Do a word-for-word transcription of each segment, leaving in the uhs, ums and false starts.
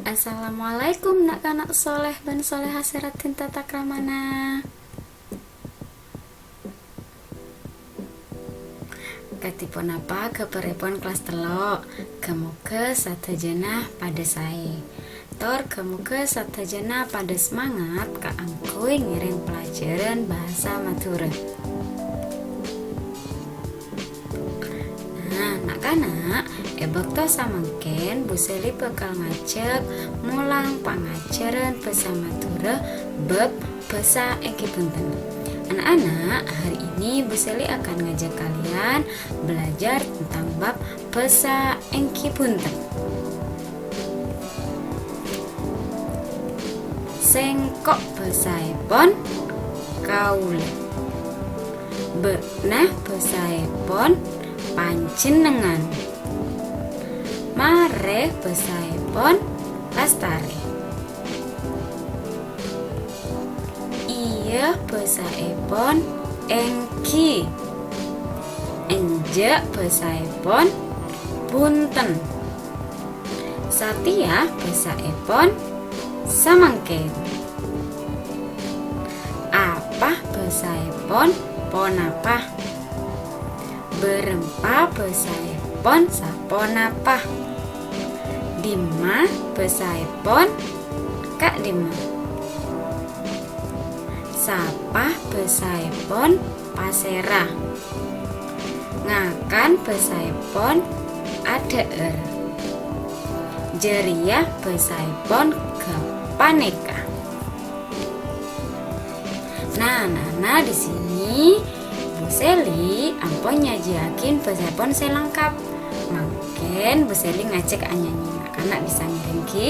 Assalamualaikum, na'-kana' soleh bân soleha sè raddhin tatakramana. Kadhi ponapa kabhârèpon kellas tello'? Ghâ-moghâ sadhâjâna padâ saè. Tor ghâ-moghâ sadhâjâna padâ semangat kaangghuy ngèrèng pelajaran bhâsa Madhurâ. Nah, na'-kana', è bâkto samangkèn Bu Seli bhâkal ngajhâk molang pangajhârân bhâsa Madhurâ bab bhâsa èngghi bhunten. Anak-anak, hari ini Bu Seli akan ngajak kalian belajar tentang bab bhâsa èngghi bhunten. Sèngko' bhâsaèpon kaulâ. Bâ'na bhâsaèpon panjhennengngan. Marè bhâsaèpon lastarè. Iyâ bhâsaèpon èngghi. Enjâ' bhâsaèpon bhunten. Satèya bhâsaèpon samangkèn. Apa bhâsaèpon ponapa. Bârâmpa bhâsaèpon saponapa. Dimma bhâsaèpon ka'dimma. Sapa bhâsaèpon pasèra. Ngakan bhâsaèpon adhâ'âr. Jârèya bhâsaèpon ghâpanèka. Nah, nah, nah, di sini Bu Seli ampon nyajiyaghi bhâsaèpon sè lengkap. Mangkèn Bu Seli ngajhâk anyanyi, na'-kana' bisa ngèrèng ghi.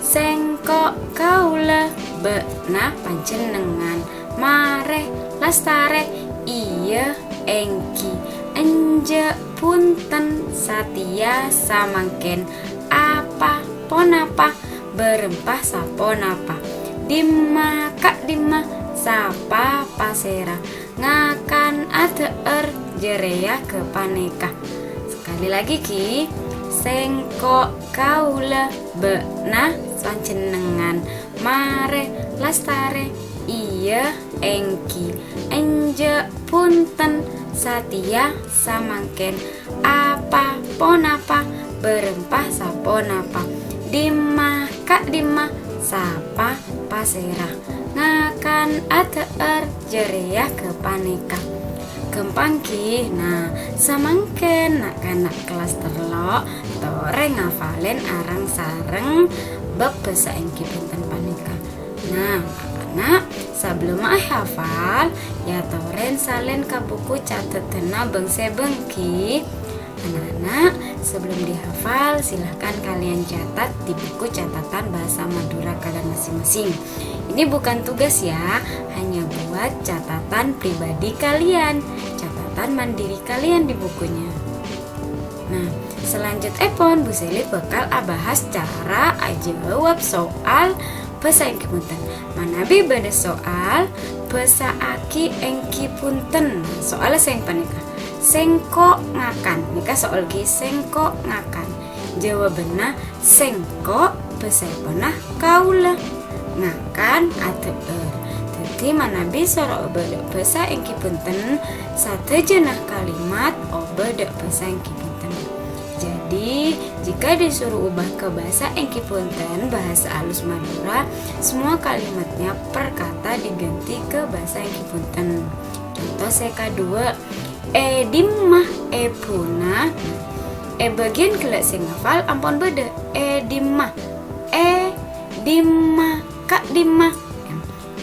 Sèngko' kaulâ, bâ'na panjhennengngan, marè lastarè, iyâ èngghi, enjâ' bhunten, satèya samangkèn, apa ponapa, bârâmpa saponapa, dimma ka'dimma, sapa pasèra, ngakan adhâ'âr, jârèya ghâpanèka. Sekali lagi, ghi. Sèngko' kaulâ, bâ'na panjhennengngan, marè lastarè, iyâ èngghi, enjâ' bhunten, satèya samangkèn, apa ponapa, bârâmpa saponapa, dimma ka'dimma, sapa pasèra, ngakan adhâ'âr, jârèya ghâpanèka. Ghâmpang ghi. Nah, samangkèn na'-kana' kellas tello' torè ngafalin areng-sareng bab bhâsa èngghi bhunten panèka. Nah, na'-kana', sabellunna èhafal, èyatorè salèn ka buku catetanna bâng-sèbâng ghi. Anak-anak, sebelum dihafal, silahkan kalian catat di buku catatan bahasa Madura kalian masing-masing. Ini bukan tugas ya, hanya buat catatan pribadi kalian, catatan mandiri kalian di bukunya. Nah, selanjutèpon Bu Seli bhâkal abahas cara ajâwâb soal bhâsa èngghi bhunten. Manabi bâdâ soal, bhâsa'aghi èngghi bhunten. Soal sè panèka, "Sèngko' ngakan." Nèka soal ghi, "Sèngko' ngakan." Jawabanna, "Sèngko' bhâsaèponna kaulâ. Ngakan adhâ'âr." Dhâddhi, manabi soro obâ dâ' bhâsa èngghi bhunten, sadhâjâna kalimat obâ dâ' bhâsa èngghi bhunten. Jadi, jika disuruh ubah ke bahasa èngghi bhunten, bahasa halus Madura, semua kalimatnya per kata diganti ke bahasa èngghi bhunten. Contoh sè kaduwâ, "È dimma èbhuna?" È bâgiyân ghellâ' sè ngafal ampon bâdâ. È dimma? È dimma? Ka'dimma?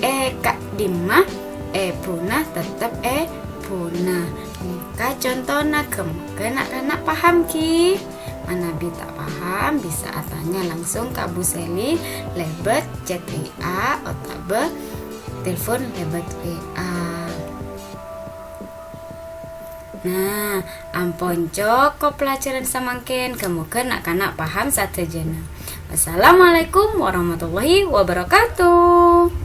È ka'dimma? Èbhuna, tettep èbhuna. Nèka contona, ghâmpang na'-kana' paham, ghi? Manabi ta' paham, bisa atanya langsung ka Bu Seli lèbât chat W A otabâ telepon lèbât W A. Nah, ampon cokop pelajaran samangkèn. Ghâ-moghâ na'-kana' paham sadhâjâna. Wassalamualaikum warahmatullahi wabarakatuh.